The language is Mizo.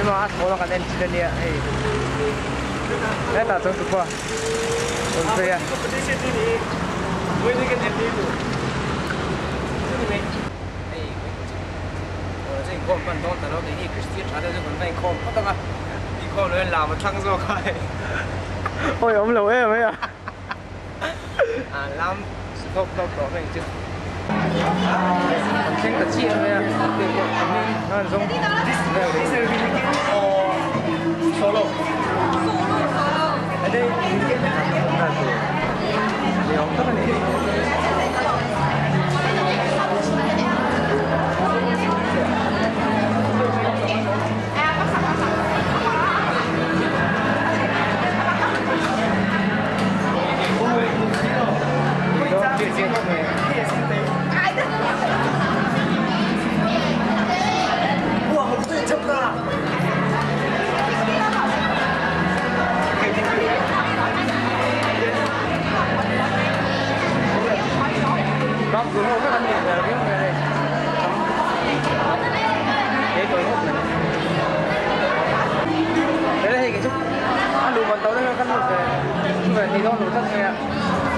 Ema a thawl a kan en thin ania hei hetah chuan tupa rawn phei a. Hei chu inkhawm hman dawn ta lo keini Kristian tha deuh chu kan va inkhawm phawt ang a inkhawm lo hian lam a thlang zawk a hei. Awi awm lo em mai a. Lam su tawp tawp tawh mai chu. Kan thleng ta chiah mai a te pawh a hming an zawng vel ni awm tak a ni. Hei kei chu a luh man tawh daih a ka lut ve ve thei dawn lo tlat mai a.